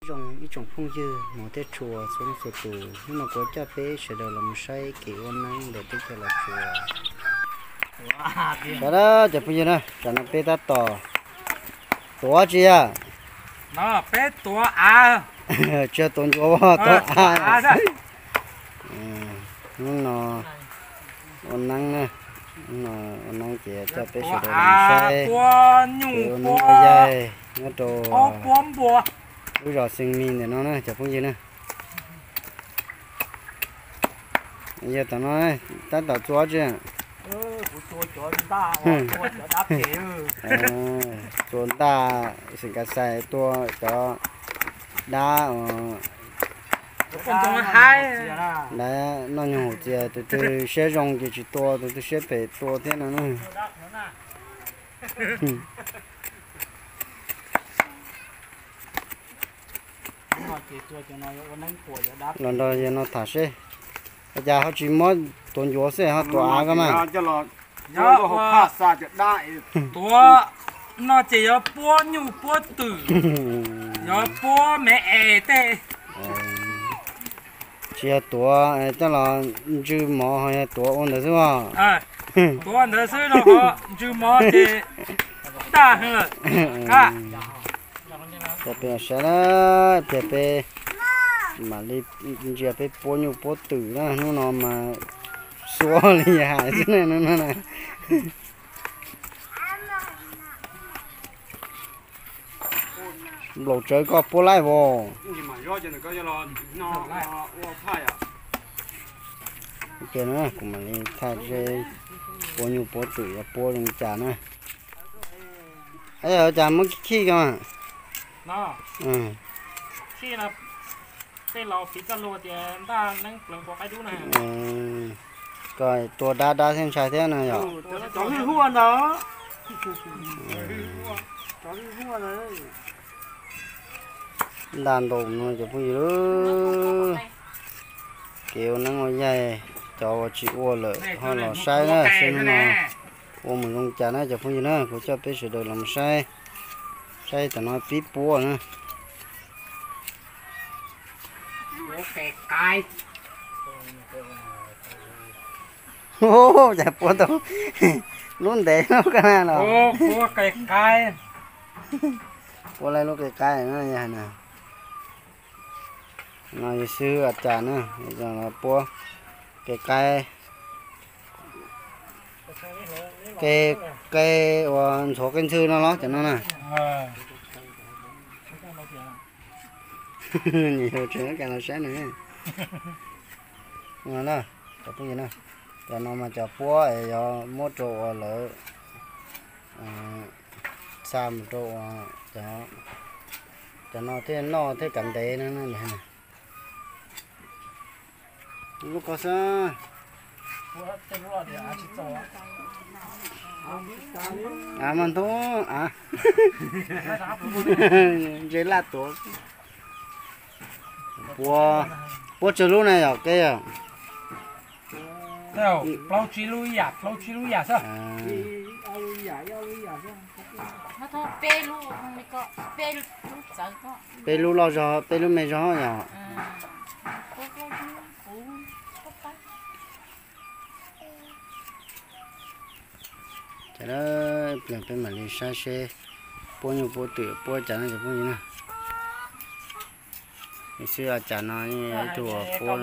Zoo ib tsoom phooj ywg hmov thiab tshua txhua leej txhua tus, hnub no kuv coj peb sawv daws los mus saib kev ua neeb ntawm teb chaws Los Tsuas. Sawv daws cov phooj ywg na, tam no peb tab tom tuav tsi yog? Peb tuav av. Tsis yog tuav ncuav, tuav av. Hnub no ua neeb na, hnub no ua neeb ces coj peb sawv daws los saib kev ua neeb ua yaig nyob rau lub zos Xees Mis ntawm no na cov phooj ywg na. Yog tam no tab tom txua tsi? Txua ntaj, xeem Kas Xais tua cov dab, dab noj nyuag hauv txias, tus twg siab zoo ces tsis tua, tus twg siab phem tua thiab no na. Los nrog yawg no tham seb, ua cas ho tsis muab tuav ncuav xwb ho tuav av ko na? Tuav no ces yuav puab nyuj puab twm, yuav puab me es tej. Tsis yog tuav coj los ntsw mov ho yog tuav ua ntawd xwb os. Tuav ntawd xwb no ho ntsw mov ces tag lawm. Coj peb saib na, pliag peb mam li ntsia peb puab nyuj puab twm na, hnub no mas xuab li hais xwb na, hnub no na. Nplaum tsawv koj puab laij vos. Kuv mam li thaij seb puab nyuj puab twm yuav puab zoo cas na. Cas muab khij ko. Koj tua dab dab thiab ntshai thiab no yom. Ntaj ntaus no cov phooj ywg, kev ua neeb ua yaig, cov uas tsis ua lawm ho los saib na, saib hnub no ua mus zoo cas na cov phooj ywg na, kuv coj peb sawv daws los saib, saib tam no pib puab na. Cas puab tau lub ntev lub ka na los. Puab laij lub qe qaib na yog na. No yog xib hwb A Cas na, puab qe qaib, qe, qe uas ntxhuav qe ntxhw no los cov no na. Nyiam yus tseem los saib nws. Cov phooj ywg na, cov no mas cov puab es yuav muab rau uas lawv xa mus rau uas cov no thiaj noj thiaj kav ntev na. Lub ko xwb. Av mas ntub av, ntse laj tuav. Puab tsawg lub na yom qe? Plaub tsib lub ib yam, plaub tsib lub ib yam xwb. Peb lub loj zog, peb lub me zog yom. Ces ib pliag peb mam li saib seb puab nyuj puab twm puab cas no cov phooj ywg na. Xib hwb A Cas no ib tug puab,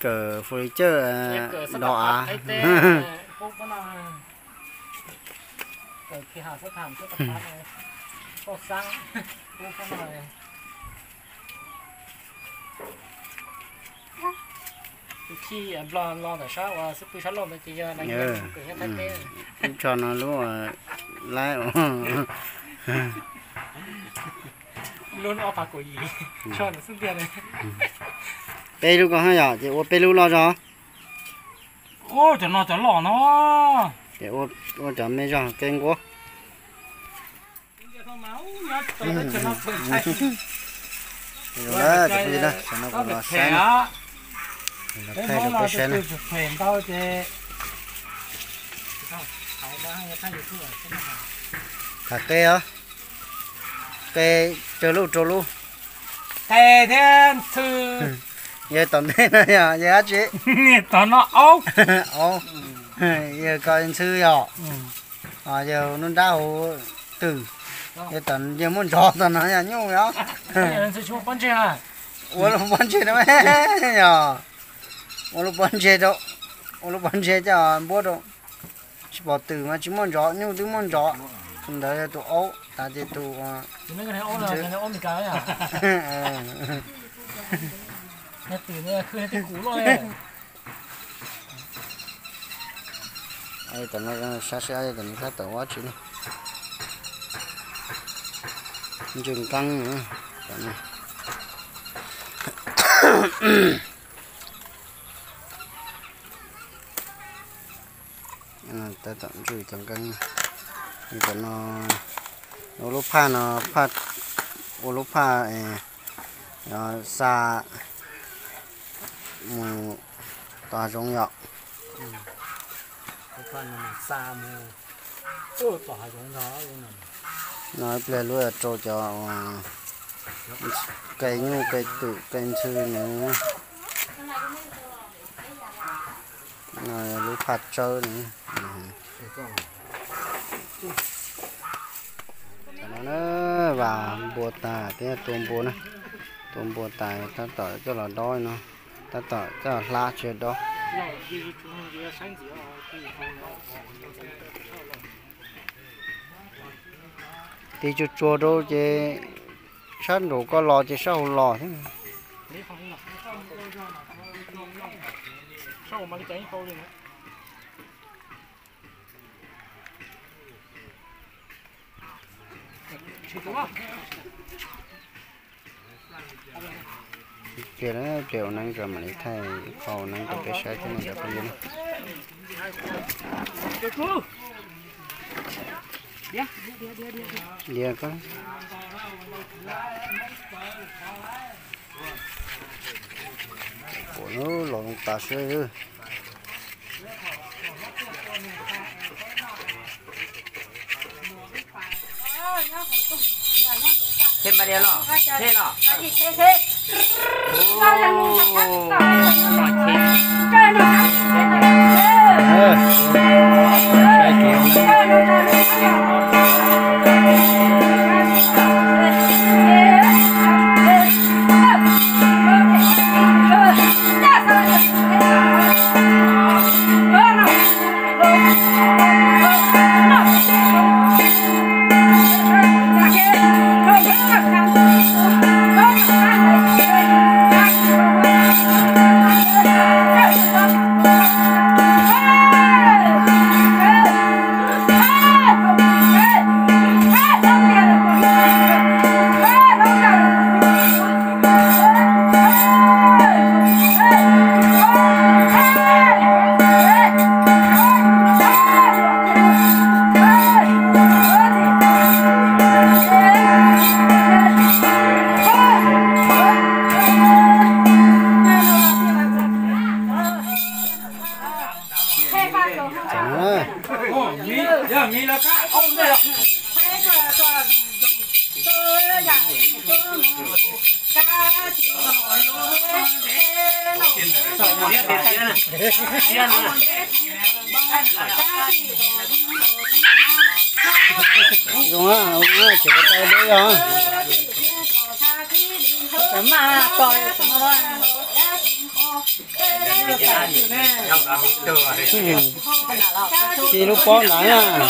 kawm fu li cawj dov av. Ib tsho no lub laib. Peb lub ko hab yom, ces ua peb lub loj zog. Cov no cov loj no. Ces ua cov me zog qe nquab. Cov phooj ywg na, saum no kuv los saib, los thaij rau peb saib na. Tham qe os, qe raug lub rau lub. Qe thiab ntxhw. Yawg tom ntej no yog yawg dab tsi? Tom no aub. Aub. Yawg ko ntxhw yog. Yawg nruab nrab hauv twg? Yawg tom, yawg muaj ntsos tom no yog nyuj os. Ua lub pob ntseg no yog. Ua lub pob ntseg rau, ua lub pob ntseg coj npuab rau. Tsis pom twm mas tsis muaj ntsos, nyuj twb muaj ntsos. Tus ntawd yog tus aub, tas ces tus Tam no sab sab tam no tab tom ua tsi ne. Ntsis nqeeb tam no. Tab tom ntsuj cov nqeeb. Tam no ua lub phaj no, ua lub phaj xa mus tom hav zoov yom. No ib pliag lub rau cov qe nyuj qe twm qe ntxhw nws. No lub phaj tsawb no. Tam no na, vam npua tas thiab tua npua na. Tua npua tas tab tom coj los dob no, tab tom coj los hlab tsis dob. Tig tsuag tsuag rau ces sab nraum ko los ces sab hauv los thiab. Ib pliag, ib pliag ua neeb tso mam li thaij ib qho ua neeb rau peb saib thiab nej cov phooj ywg na. Diav ko. Puas los tas siab. Thiab npaj diav los, thiab los. Zoo, tseem ko taw deb yog. Ci lub pob ntawd na.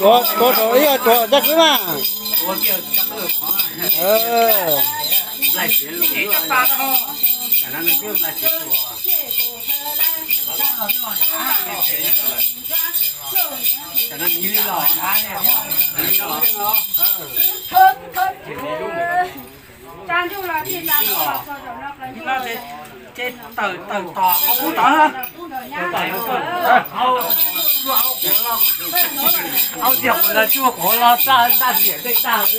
Tuav, tuav rau ib, tuav caj kwb mas. Ces tawm tawm tom qub tod, hau tias qhov no tsuag qhuav los txaj ntaj tiam tej tag.